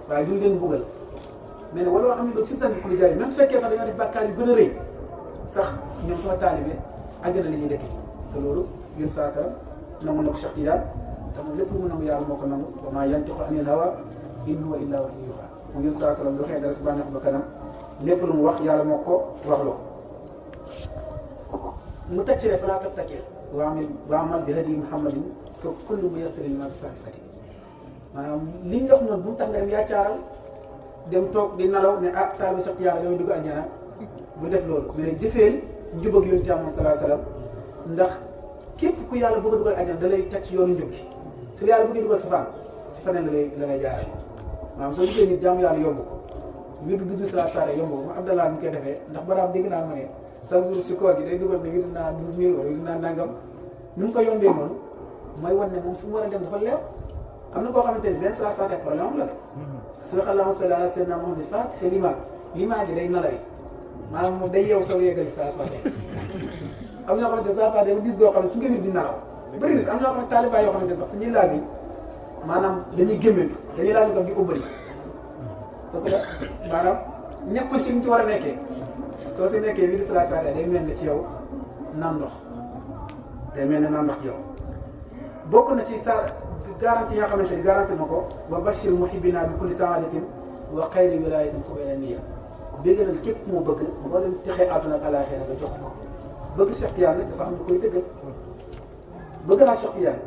waaye duñ leen mbugal mais ne wala amilu fi zanbi kulla jarimatin même su fekkee sax dañoo def bàkkaar yu gën a rëy sax ñoom sama taalibi àjjana la ñuy dëkk te loolu yéen saa salaam nangu na ko Cheikh Tidiane te moom lépp lu mu nangu yàlla moo ko nangu wa maa yantiqu anil hawaa in huwa illaa wahyun yuuhaa mu yónni saa salaam doxee dara si bànneex ba kanam lépp lu mu wax yàlla moo ko waxloo mu teg ci ne fa laa tabtakil wa amal bi hadi muhammadin fa kullu muyassar lima fi sahifati maanaam li ñu wax noonu bu mu tax nga dem yaacaaral dem toog di nalaw ne ah taal bi sotti yàlla damay dugg àjjana bu def loolu mais nag jëfeel njub ak yonent Yàlla sallallahu alayhi wasallam ndax képp ku yàlla bëgg a dugal àjjana da lay teg ci yoonu njub gi su yàlla bëggee dugal safaan si faneen la lay jaarale maanaam soo gisee nit jaamu yàlla yomb ko wirdu 12 salaat faatiha yomb ko ma Abdallah mi koy defee ndax baraam dégg naa ma ne chaque jour si koor gi day dugal ne wirdu naa 12000 wala wirdu naa nangam ni mu ko yombee noonu mooy wan ne moom fu mu war a dem dafa leer am na koo xamante ni benn salaat faatiha problème am la de su wax allahumma salli ala sayyidina Muhammad faatiha limaa gi day nalawi maanaam moom day yeew soo yeggali salaat faatiha am ñoo xamante ne salaat faatiha dis goo xam ne su nga wir di nalaw bëri na am ñoo xam ne taaliba yoo xamante ne sax suñuy laazim maanaam dañuy gémmantu dañuy laal ko di ubbali parce que maanaam ñëpp ci li ñu ci war a nekkee soo si nekkee bii di salaat faatiha day mel ne ci yow naan ndox day mel ne naan ndox ci yow bokk na ci sa garanti yi nga xamante ni garanti ma ko wa bashir muhibbina bi kulli saadatin wa xayri wilayatin qabla niyya béggalal képp moo bëgg moo leen texee àdduna ak àllaaxira nga jox ko bëgg Cheikh Tidiane nag dafa am lu koy dëggal bëgg naa Cheikh Tidiane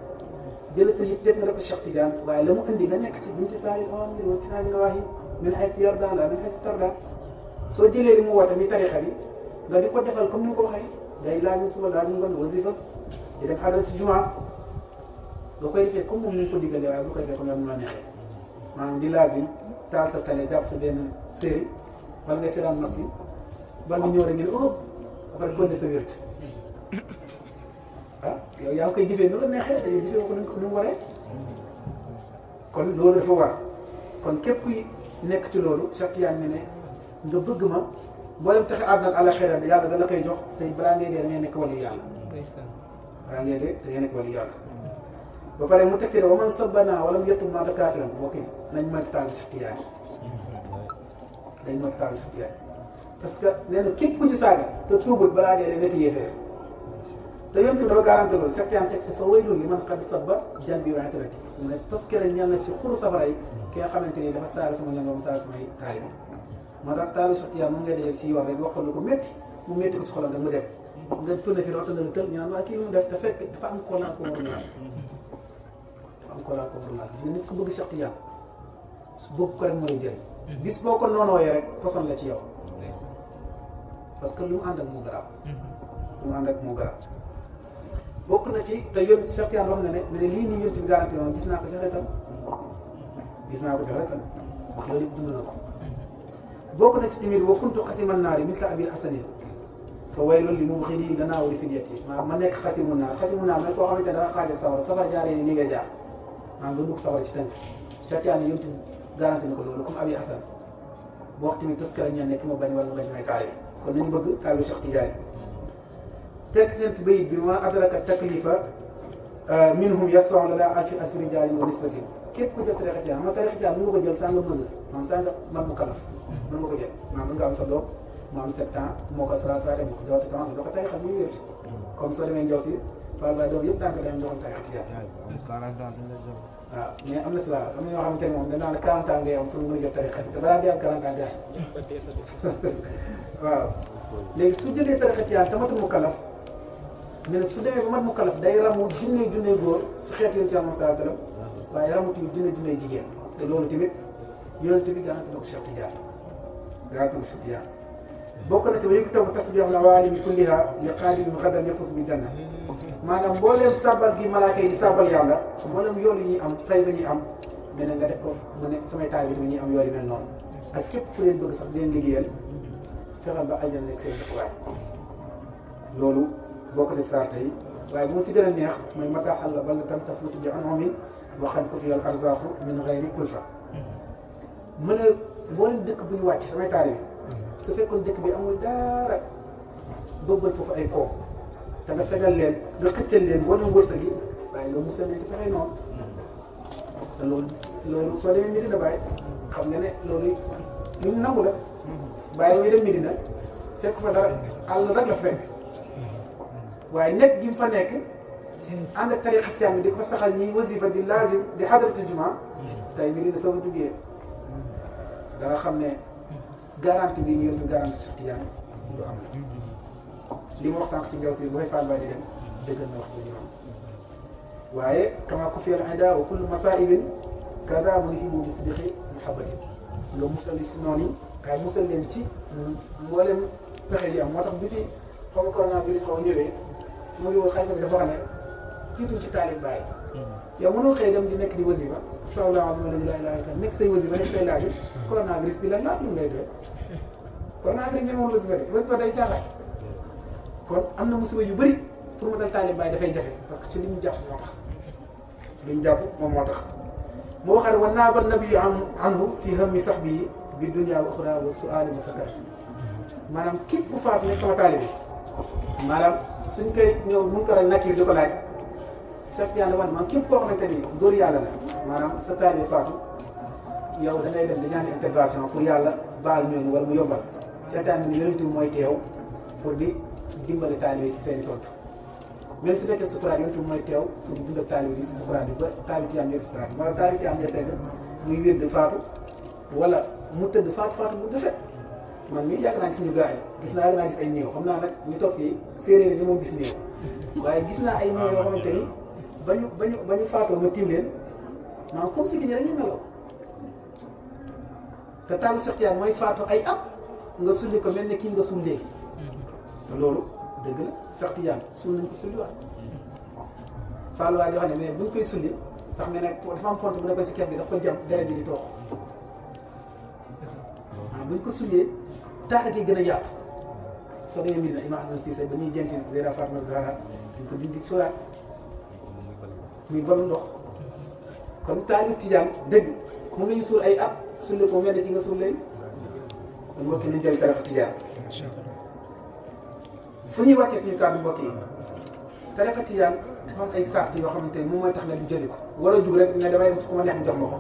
jël sa yit nga def ko Cheikh Tidiane waaye la mu indi nga nekk ci bimtisaalil awaamir wa ijtinaabi nawaahi min haysu yardaa laa min haysu tardaa soo jëlee li mu woote mi tarixa bi nga di ko defal comme ni nga ko waxee day laazim suba laazim ngoon wasifa di dem xadara ci jumaa nga koy defee comme moom ni nga ko diggalee waaye bu ko defee comme yow mu la neexee maanaam di laazim taal sa tale jàpp sa benn série wala ngay seetaan match yi bal bi ñëw rek ngeen oh ba pare continuer sa wérd ah yow yaa ngi koy jëfee nu la neexee te yow jëfee ko ni mu waree kon loolu dafa war kon képp kuy nekk ci loolu Cheikh Tidiane mi ne nga bëgg ma mboolem taxe àdduna ak àllaxira yàlla da la koy jox te balaa ngay dee da ngay nekk waliyu yàlla balaa ngay dee da ngay nekk waliyu yàlla ba pare mu teg ci ne wa man sabbana wala mu yettu maata kaafiran bokk nañ mën taal Cheikh Tidiane dañ mën taal Cheikh Tidiane parce que nee na képp ku ñu saaga te tuubut balaa dee day nekk yéefeer te yonent bi dafa garanti loolu Cheikh Tidiane teg si fa waylun liman qad sabba janbi wa itrati mu ne toskere ñeel na ci xuru safara yi ki nga xamante ni dafa saaga sama ñoom mu saaga samay taalibe moo tax taalu Cheikh Tidiane moom ngay dajal ci yoon rek wax ko lu ko métti mu métti ko ci xolam rek mu dem nga tourné fii waxtaan na lu tël ñu naan waa kii lu mu def te fekk dafa am koo laal ko warul laal dafa am koo laal ko warul laal gis nga nit ku bëgg Cheikh Tidiane su bëgg ko rek mooy jëriñ bis boo ko noonooyee rek poson la ci yow parce que lu mu ànd ak moo garaaw lu mu ànd ak moo garaaw bokk na ci te yoon Cheikh Tidiane wax na ne mu ne lii nii yonent bi garanti moom gis naa ko joxe tam gis naa ko joxe tam wax loolu yëpp dund na ko bokk na ci tamit wa kuntu xasiman naari misla abi hasanin fa waylun li mubxili lanaa wa li fidyati ma nekk xasimu naar mooy koo xamante ne dafa xaajal safara jaaree ni nga jaar maanaam nga dugg safara ci tënk Cheikh Tidiane yonent bi garanti na ko loolu comme abi hasan boo wax tamit toskara ñaan nekk ma bañ wala nga bañ may taalibe kon nañu bëgg taalibe Cheikh Tidiane tekk seen ci bayit bi ma adraka taklifa minhum yasfau lana alfi rijaalin wa nisbatin képp ku jël tariqa Tijaan ma tariqa Tijaan mën nga ko jël saa nga mesure maanaam saa nga man mu kalaf mën nga ko jël maanaam mën nga am sa doom mu am 7 ans moo ko salaat faate moo ko jawati kama nga jox ko tariqa muy wér comme soo demee njaw si Fall Baye doom yëpp daan ko dem joxoon tariqa Tijaan waaw mais am na si waaw am na ñoo xamante ne moom danaa la 40 ans ngay am pour mën a jël tariqa bi te balaa ngay am 40 ans day waaw léegi su jëlee tariqa Tijaan tamatu mu kalaf mais su demee ba mat mu kalaf day ramu junne góor su xeetu yonent Yàlla sallallahu alayhi wasallam waaye ramu tamit junne jigéen te loolu tamit yonent bi garanti na ko Cheikh Tidiane garanti na ko Cheikh Tidiane bokk na ci wa yuktabu tasbihu al-awaalimi kulliha li qaadimin ghadan yafuz bi janna maanaam mbooleem sabal gi malaaka yi di sabal yàlla mbooleem yoolu ñuy am fay ba ñuy am mais nag nga def ko mu ne samay taal bi tamit ñuy am yoolu mel noonu ak képp ku leen bëgg sax di leen liggéeyal fexeel ba aljana nekk seen dëkkuwaay loolu bokk na saar tey waaye moo si gën a neex mooy mata xalla bal tam tafuutu bi an'umin wa qad kufiya al arzaqu min ghayri kulfa mu ne mboolem dëkk bu ñu wàcc samay taalibe su fekkoon dëkk bi amul dara bëbbal foofu ay koom te nga fegal leen nga xëccal leen mboolem wërsëg yi waaye nga musal leen ci fexe noonu te loolu soo demee Medina Baye xam nga ne loolu lu ñu nangu la Baye da ngay dem Medina fekk fa dara àll rek la fekk waaye nekk gi mu fa nekk ànd ak tariqa Tijaan bi di ko fa saxal ñi wasifa di laazim di xadratul jumaa tey Medina soo fa duggee da nga xam ne garantie bi ñu yëngu garantie Cheikh Tidiane lu am la li ma wax sànq ci njaw si bu fay Fall Baye di dem dëggal na wax bu ñu am waaye kama ku fiyal ida wa kullu masaibin kada mu hibu bi sidqi muhabbati loo musal si noonu yi waaye musal leen ci mboolem pexe yi am moo tax bi fi xaw ma coronavirus xaw ñëwee su ma yowoo xalifa bi dafa wax ne jiituñ ci taalib Baye yow mënoo xëy dem di nekk di wasifa sallallahu alayhi wa sallam nekk say wasifa nekk say laajib coronavirus di la laaj lu mu lay doy coronavirus ñemewoon wasifa day caaxaan kon am na musiba yu bëri pour mu dal taalib Baye dafay jafe parce que ci li ñu jàpp moo tax ci li ñu jàpp moom moo tax moo waxaat wa naaba nabiyu anhu fi hammi sahbihi bi dunya wa uxra wa suali wa sakarat maanaam képp ku faatu nekk sama taalib bi maanaam suñ koy ñëw mun ko rek nakir di ko laaj Cheikh Tidiane wax man képp koo xamante ni góor yàlla la maanaam sa taalib bi faatu yow da ngay dem di ñaan intervention pour yàlla baal ñooñu wala mu yombal Cheikh Tidiane ni yonent bi mooy teew pour di dimbali taalib yi si seen i tontu même su fekkee sukuraat yonent bi mooy teew pour di dundal taalib yi si sukuraat bi ba taalib Tidiane yëg sukuraat bi wala taalib Tidiane day fekk muy wér de faatu wala mu tëdd faatu bu defet man mii yàgg naa gis ñu gaañ gis naa gis ay néew xam naa nag ñu topp yi séeréer yi moom gis néew waaye gis naa ay néew yoo xamante ni ba ñu faatoo ma tiim leen maanaam comme si que ni dañuy nelaw te taalu Cheikh Tidiane mooy faatu ay at nga sulli ko mel ne kii nga suul léegi te loolu dëgg la Cheikh Tidiane suul nañ ko sulliwaat Fallou waa di wax ne mais buñ koy sulli sax nga ne dafa am pont bu nekkoon si kees gi daf ko jam deret ji di toog buñ ko sullee taar gi gën a yaatu soo demee Medina Imam Hassan Cissé ba ñuy jenti Zeyda Fatma Zahra dañ ko dindi solaat muy balu ndox kon taalibu Tijaan dëgg moom la ñu suul ay at sulle ko mel ne ki nga suul léegi kon mbokk yi nañ jël tarixa Tijaan fu ñuy wàccee suñu kàddu mbokk yi tarixa Tijaan dafa am ay sart yoo xamante ni moom mooy tax nga du jëli ko war a jug rek ne damay dem ci ku ma neex mu jox ma ko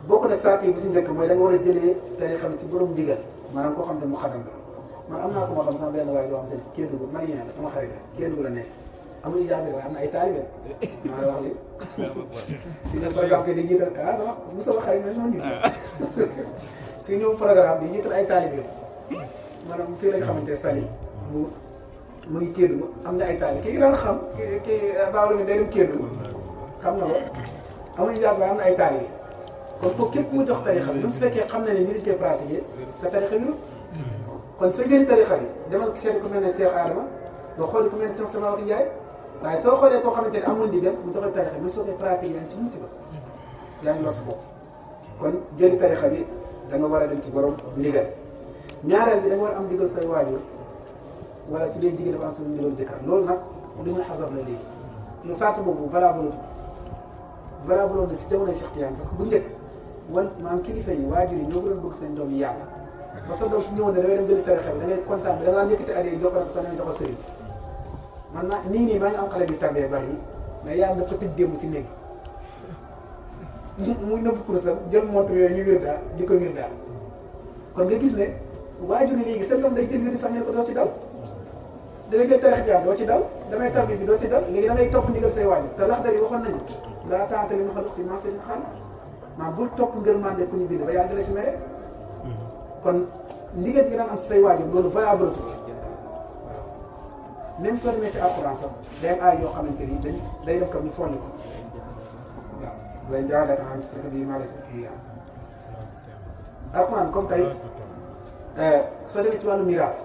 bokk na sart yi bu si njëkk mooy da nga war a jëlee tarixa bi ci borom ndigal maanaam koo xam ne mu xadam la man am naa ko moo xam sama benn waaye loo xam ne kenn dugg man yéen la sama xarit la kenn dugg la nekk amul ijaasa waaye am na ay taalibe maa la wax li si ñoom programme kay di jiital sama bu sama xarit mais sama nit la si ñoom programme di jiital ay taalibe maanaam fii la nga xamante Salim mu ngi Kédougou am na ay taalibe kii daan xam kii baaw la nga day dem Kédougou xam na ko amul ijaasa waaye am na ay taalibe kon kooku képp mu jox tarixa bi même su fekkee xam na ne ñu ngi koy pratiquer sa tarixa bi kon soo jëlee tarixa bi demal seeti ku mel ne Cheikh Adama nga xooli ku mel ne Cheikh Sama Wax Ndiaye waaye soo xoolee koo xamante ne amul ndigal mu joxe tarixa bi soo koy pratiquer yaa ngi ci musiba yaa ngi lor sa bopp kon jëli tarixa bi da nga war a dem ci borom ndigal ñaareel bi da nga war a am ndigal say waajur wala su dee jigéen dafa am suñu ndigal jëkkër loolu nag lu ñu xasab la léegi lu sart boobu valable na si jamonoy Cheikh Tidiane parce que bu njëkk wan maanaam kilifa yi waajur yi ñoo ko doon bëgg seen doom yi yàlla ba sa doom si ñëwoon ne da ngay dem jëli tarixa bi da ngay kontaan bi da nga daan yëkkati adee jox ko rek soo demee jox ko sëriñ man naa nii maa ngi am xale bi tardé bari yi mais yàlla daf ko tëj démb ci néeg muy nëbb kurusam jël montre yooyu ñu wir daal di ko wir daal kon nga gis ne waajur yi léegi seen doom day jël wir di sax ñu ne ko doo ci dal da ngay jël tarixa jaam doo ci dal damay tarbi bi doo ci dal léegi da ngay topp ndigal say waajur te lax dar yi waxoon nañu laa taata li ma xalaq fi maa seetin xaal maa bul topp ngërmande ku ñu bind ba yàlla la si mere kon ndigal bi daan am say waajur loolu valable tout waaw même soo demee ci alxuraan sax day am aay yoo xamante ni day def ko ñu folli ko waaw way njaadaka xam si ko bii maa la si bii alxuraan comme tey soo demee ci wàllu miraas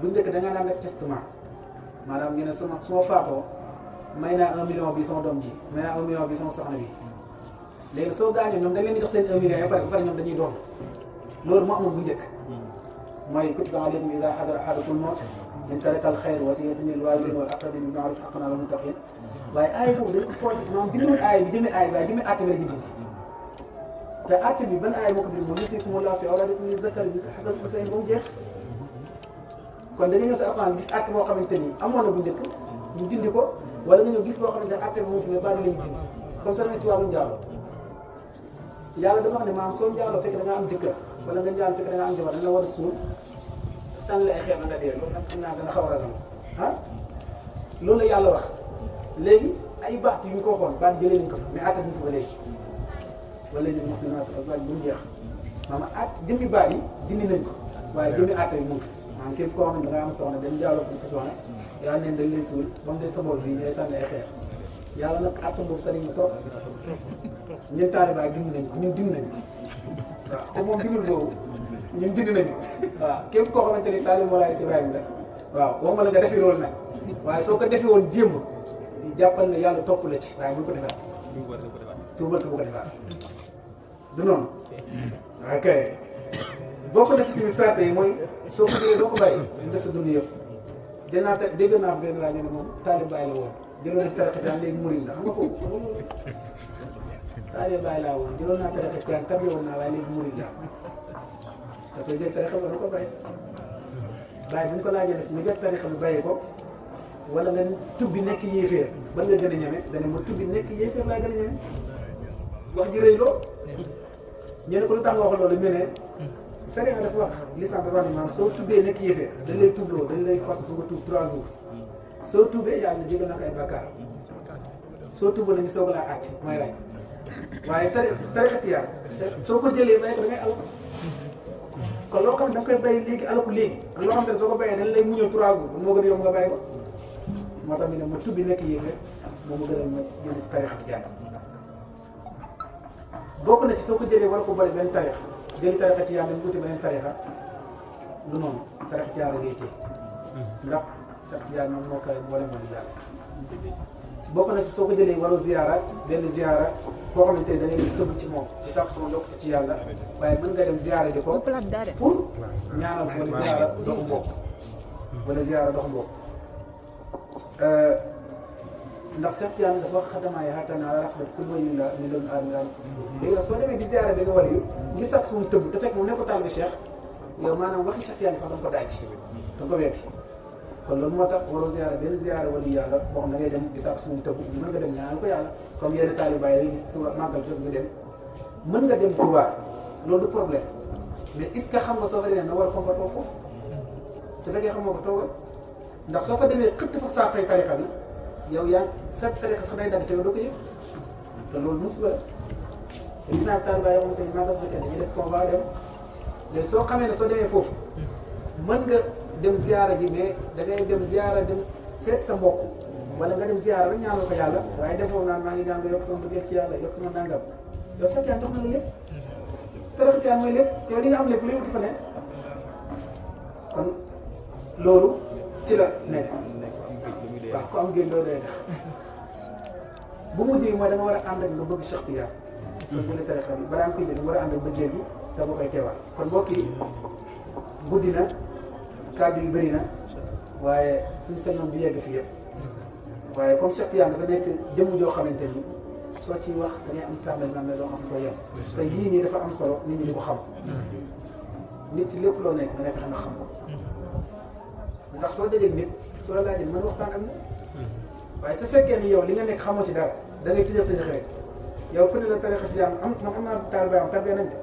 bu njëkk da nga naan def testament maanaam ñu ne su ma faatoo may naa 1 million bi sama doom ji may naa 1 million bi sama soxna bi léegi soo gaañoo ñoom dañ leen di jox seen 1 million ba pare ñoom dañuy doon loolu moo amoon bu njëkk mooy kutiba alaykum idaa hadara ahadakumul mawt in taraka al-khayra wasiyyatan lil waalidayni wal aqrabiina bil ma'ruufi haqqan 'alal muttaqiin waaye aay boobu dañ ko fool maanaam binduwul aay bi jëmee aay bi waaye jëmee àtte bi la ji dindi te àtte bi ban aay moo ko bind moom yuusiikumullaahu fii awlaadikum liz-zakari mithlu hazzil unsayayni ba mu jeex kon dañuy ñëw sa alxuraan gis àtte boo xamante ni amoon na bu njëkk ñu dindi ko wala nga ñëw gis boo xamante ne àtte bi moo fi ne bari lañu dindi comme soo demee ci wàllu njaalo yàlla dafa wax ne maanaam soo njaaloo fekk da nga am jëkkër wala nga njaaloo fekk da nga am jabar da nga war a suul sànni ay xeer na nga dee loolu nag xam naa dana xaw a ragal loolu la yàlla wax léegi ay baat yu ñu ko waxoon baat jëlee nañ ko fa mais àtte bi ñu ko ba léegi wala jëm muslimaat azwaaj bu mu jeex maanaam at jëmmi baat yi dindi nañ ko waaye jëmmi atte yi mu ngi fi maanaam képp koo xam ne da nga am soxna dem jaaloo ko si soxna yàlla neen dañ lay suul ba mu des sa bool fii ñu lay sànni ay xeer yàlla nag atte boobu sëriñ na trop ñun taalibaay dindi nañ ko ñun dindi nañ ko waaw te moom dindul boobu ñun dindi nañ ko waaw képp koo xamante ni taalib Mawlaay Si Ibrahima nga waaw waxuma la nga defi loolu nag waaye soo ko defi woon démb jàppal ne yàlla topp la ci waaye bu ko defaat tuubal te bu ko defaat du noonu ok bokk na ci tamit sarte yi mooy soo ko jëlee doo ko bàyyi ñu des sa dund yëpp dinaa te dégg naa benn laaj ne moom taalib Baay la woon jëloon na tariqa léegi murid la xam nga ko taalib Baay laa woon jëloon naa tariqa tabi woon naa waaye léegi murid la te soo jël tariqa ba doo ko bàyyi bàyyi bu ñu ko laajee nag nga jël tariqa bi bàyyi ko wala nga tubbi nekk yéeféer ban nga gën a ñeme dana ma tubbi nekk yéeféer laa gën a ñeme wax ji rëy loo ñu ne ko lu tax nga wax loolu ñu ne sariya dafa wax lisaan dafa wax ne maanaam soo tubbee nekk yéeféer dañ lay tuubloo dañ lay force pour nga tuub 3 jours soo tuubee yàlla na jégal na ko ay bàkkaar soo tuubee nañu soog laa àtte mooy rey waaye tariqa tiyaan soo ko jëlee bàyyi ko da ngay alko kon loo xam ne da nga koy bàyyi léegi alko léegi ak loo xam ne soo ko bàyyee dañ lay muñal 3 jours moo gën a yomb nga bàyyi ko moo tax ñu ne ma tubbi nekk yéeféer moom mu gën a ma jënd ci tariqa tiyaan bokk na ci soo ko jëlee war ko boole benn tariqa jëli tariqa tiyaan dañ uti beneen tariqa lu noonu tariqa tiyaan la ngay téye ndax sax tiyaan moom moo koy boole moo di yàlla bokk na ci soo ko jëlee waroo ziyaara benn ziyaara koo xamante ne da ngay tëbb ci moom di sàkku ci moom yokk ci yàlla waaye mën nga dem ziyaara ji ko pour ñaanal ko wala ziyaara doxu mbokk wala ziyaara doxu mbokk ndax Cheikh Tidiane dafa wax xadamaa yi xataa naa rax ba ku bëri la ñu doon aar ñu daan ko gis léegi nag soo demee di ziyaara benn wala yu ngir sàkk suñu tëbb te fekk moom nekk ko taal bi Cheikh yow maanaam waxi Cheikh Tidiane sax da nga ko daaj da nga ko wetti kon loolu moo tax waroo ziyaara benn ziyaara wala yàlla boo xam da ngay dem di sàkk suñu tëbb mën nga dem ñaanal ko yàlla comme yenn taalibaay yi gis Touba màggal jot nga dem mën nga dem Touba loolu du problème mais est-ce que xam nga soo fa demee na war a combatoo foofu su fekkee xam nga ko toogal ndax soo fa demee xëtt fa saartay tariqa bi yow yaa sa tariqa sax day dagg te yow doo ko yëg te loolu musiba la te gis naa taalibaay yoo xamante ni màggal jotee dañuy def convoi dem léegi soo xamee ne soo demee foofu mën nga dem ziyaara ji mais da ngay dem ziyaara dem seet sa mbokk wala nga dem ziyaara rek ñaanal ko yàlla waaye defoo naan maa ngi ñaan nga yokk sama bëggeel ci yàlla yokk sama nangam yow Cheikh Tidiane jox na la lépp tariqa Tidiane mooy lépp yow li nga am lépp lu wuti fa nekk kon loolu ci la nekk waaw ku am géej loolu day def bu mujj yi mooy da nga war a ànd ak nga bëgg Cheikh Tidiane soo jëlee tariqa bi balaa nga koy jël nga war a ànd ak bëggeel gi te boo koy teewal kon mbokk yi guddi na kàddu yu bëri na waaye suñu sañoon bi yegg fi yëpp waaye comme Cheikh Tidiane dafa nekk jëmm joo xamante ni soo ciy wax da ngay am tàmbali na mais doo xam foo yem te lii nii dafa am solo nit ñi di ko xam nit ci lépp loo nekk da ngay fexe nga xam ko ndax soo dajee nit soo la laajee mën waxtaan ak moom waaye su fekkee ni yow li nga nekk xamoo ci dara da ngay tëjëf tëjëx rek yow ku ne la tariqa Tidiane am man am naa taalibaay am tarbiyee nañ de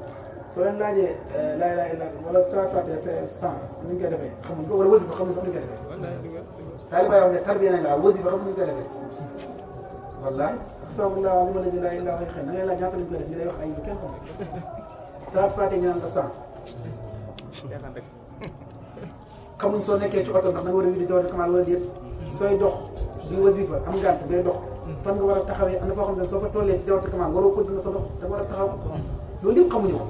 soo leen laajee laa ilaaha illallaah wala salaat faatiha c'est 100 nu ñu koy defee xamuñ ko wala wasifa xamuñ sax nu ñu koy defee taalibaay am ne tarbiyee nañ la wasifa xamuñ nu ñu koy defee wallaahi astaghfirullaah azim allazi laa ilaaha illa huwa da ngay laaj ñaata lañ koy def ñu lay wax ay lu kenn xamul salaat faatiha ñu naan la 100 xamuñ soo nekkee ci oto ndax da nga war a wii di jaww kamal wala déet sooy dox di wasifa am ngànt ngay dox fan nga war a taxawee am na foo xam ne soo fa tollee ci jaww kamal waroo continuer sa dox da nga war a taxaw loolu yëpp xamuñu ko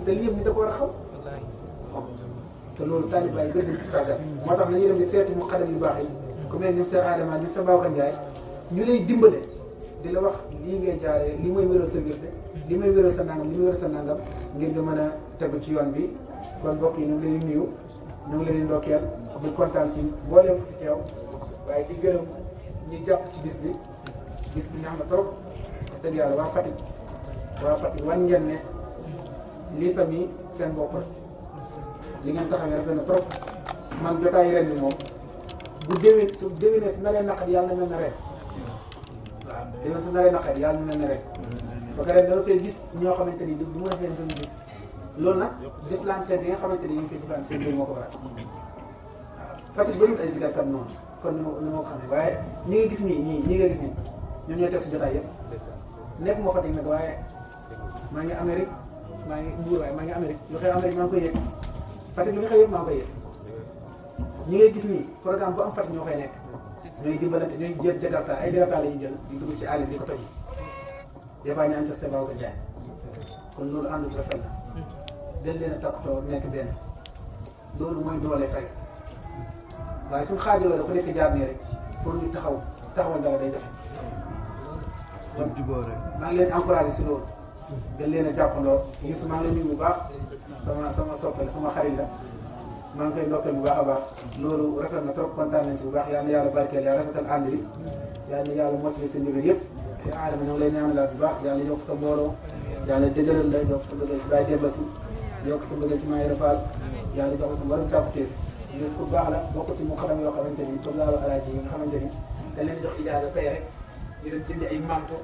te lii yëpp ñu da ko war a xam te loolu taalibaay gën nañ ci sàggal moo tax nañuy dem di seetu mu xadam yu baax yi ku mel ñoom seen Adama ñoom seen Babacar Ndiaye ñu lay dimbale di la wax lii ngay jaaree lii mooy wéral sa wirde lii mooy wéral sa nangam lii mooy wéral sa nangam ngir nga mën a tegu ci yoon bi kon mbokk yi ñu ngi leen di nuyu ñu ngi leen di ndokkeel di kontaan ci mbooleem ko fi teew waaye di gërëm ñu jàpp ci bis bi neex na trop wax dëgg yàlla waa Fatick wan ngeen ne lii sami seen bopp la li ngeen taxawee rafet na trop man jotaay ren bi moom bu déwén su déwénee su naree naqat yàlla na mel ne ren waaw déwén su naree naqat yàlla na mel ne ren ba ren dama fee gis ñoo xamante ni du mën a fee doon gis loolu nag jëflante bi nga xamante ni ñu ngi koy jëflante seen biir moo ko waral waaw Fatick bëriwul ay sigarkat noonu kon ni ma ko xamee waaye ñi nga gis nii ñi nga gis nii ñoom ñooy teg su jotaay yëpp nekk moo Fatick nag waaye maa ngi Amérique maa ngi Mbour waaye maa ngi Amérique lu xew Amérique maa ngi koy yëg Fatick lu xew yëpp maa ngi koy yëg ñi ngay gis nii programme bu am Fatick ñoo fay nekk ñooy dimbalante ñooy jël jakarta ay jakarta la ñuy jël di dugg ci àll bi di ko toj des fois ñu am ca Seba ko jaay kon loolu ànd bu rafet la del leen a takkutoo nekk benn loolu mooy doole fay waaye suñ xaajaloo rek ku nekk jaar nii rek pour ñu taxawal dara day jafe kon maa ngi leen encouragé si loolu del leen a jàppandoo gis maa ngi leen nuyu bu baax sama soppale sama xarit la maa ngi koy ndokkeel bu baax a baax loolu rafet na trop kontaan nañ ci bu baax yal na yàlla barkeel yàlla rafetal ànd bi yal na yàlla mottali sa njëriñ yëpp si aadama ñoo ngi lay ñaanalaat bu baax yàlla yokk sa mbooloo yàlla dëgëral la yokk sa bëggal ci Baye Demba Si yokk sa bëggal ci Mayra Fall yàlla jox sa mboolem càpputeef nit ku baax la bokk ci mu xaram yoo xamante ni comme laalu alaaji yi nga xamante ni dañ leen jox ijaaza tey rek ñu dem jëndi ay manto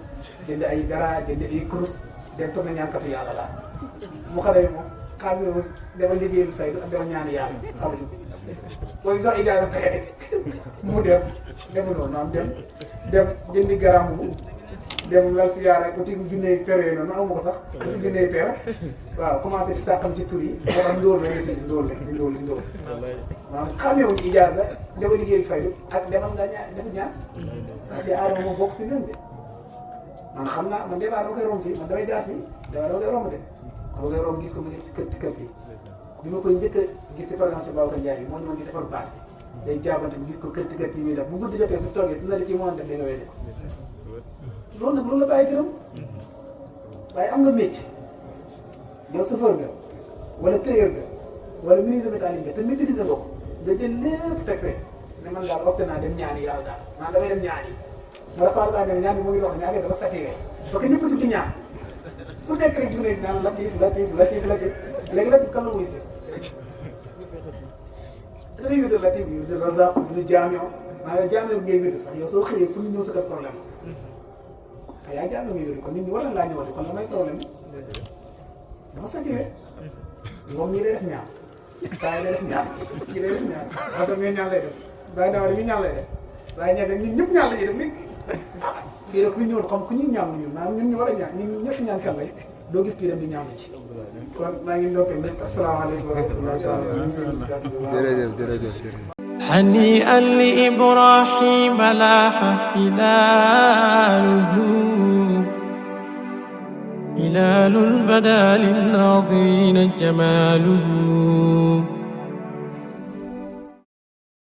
jëndi ay dara jëndi ay kurus dem toog na ñaankatu yàlla laa mu xaram yi moom xam ne woon dama liggéeyal fay du ak dama ñaani yàlla xamuñu ko jox ijaaza tey rek mu dem noonu maam dem jëndi garam bu dem lal si yaara uti junney per yooyu noonu amu ko sax uti junney per waaw commencé di sàqam ci tur yi moo tax ndóol la nga ci gis ndóol maanaam xamee wuñ ijaaza dama liggéeyal faydu ak demal nga ñaan def ñaan parce que aadama moom bokk si ñun de man xam naa man dama koy romb fii man damay jaar fii dama koy romb de dama koy romb gis ko mu nekk si kër yi bi ma koy njëkk a gis si programme si Babacar Ndiaye bi moo ñëwoon di defar baas bi day jaabante gis ko kër yi muy def bu guddi jotee su toogee su na di kii moo def li nga wéy loolu nag loolu la bàyyi gërëm waaye am nga métier yow chauffeur nga wala tailleur nga wala menuisier métallique nga te maîtriser nga ko nga jël lépp teg fee ne man daal opté naa dem ñaani yàlla daal man damay dem ñaani ma la faal baa ne ñaan bi mu ngi dox ñaan dafa saturé parce que ñëpp a di ñaan ku nekk rek jugee di naan latif léegi latif kan la muy seet da ngay wér latif yi wér razaq ñu jaamio maa jaamio ngay wér sax yow soo xëyee pour ñu ñëw sa kër problème te yaa jaamio ngay wér kon nit ñi war na laa ñëwati kon la may problème dafa saturé moom ñii day def ñaan saa yi day def ñaan kii day def ñaan parce que ngay ñaan lay def bàyyi daaw dañuy ñaan lay def waaye ñaan ñun ñëpp ñaan la ñuy def léegi fii rek ku ñu ñëw xam ku ñuy ñaan ñun maanaam ñun ñu war a ñaan ñun ñëpp ñaan kan lañ doo gis kii dem di ñaan ci kon maa ngi ndokkee ñëpp asalaamaaleykum wa rahmatulah. jërëjëf. هنيئا لإبراهيم لاح هلاله هلال بدا للناظرين جماله